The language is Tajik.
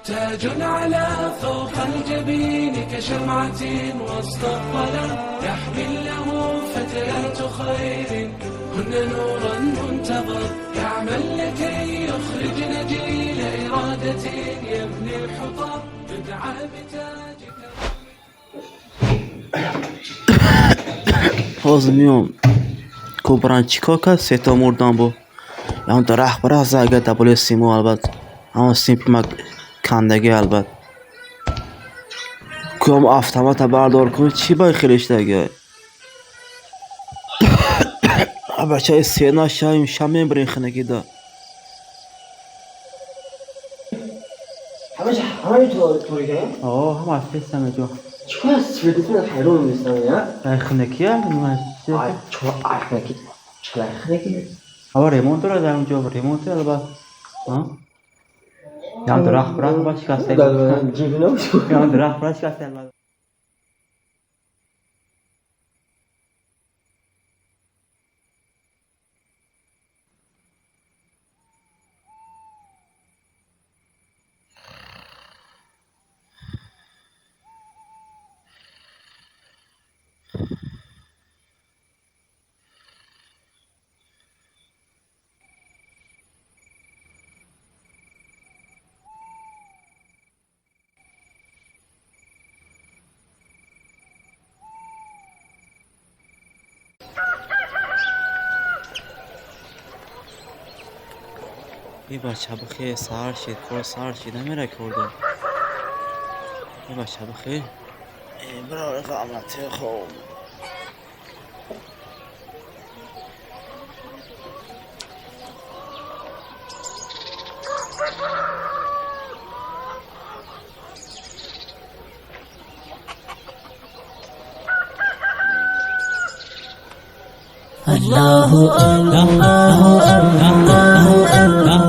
تاج على فوق الجبين كشمعة وسط الظلام يحمل له فتيات خير هن نورا منتظر يعمل لكي يخرجن جيل إرادة يبني الحطام يدعى بتاجك. Ҳозир меом. Кобран чӣ кор кард? Сето мурдан бо. Ягон дарахт барахт зад дар болои симо албат. Ҳамон симпи ма кандагӣ албат. Кӯам автомата бардор кун, чӣ ба хелештагӣ? Бачаи сена шавем, ша мебарем хинагида. ҳамаш ҳамаи торике? О, ҳама фестам ҷо. Чикор светитон ҳайрон нестам, я? Ай хинакия? Ай, чо ай хинаки? Чалай хинаки? Ава ремонт дорад дар онҷо, ремонт албат. А? Ягон дарахт барахт ба шикаста. Ҷибино. Ягон дарахт барахт шикаста албат. Ин бача бихел саҳар шид, кор саҳар шид, намера корда. Ин бача бихел. Э, бирор ғамати хоб. الله الله الله الله.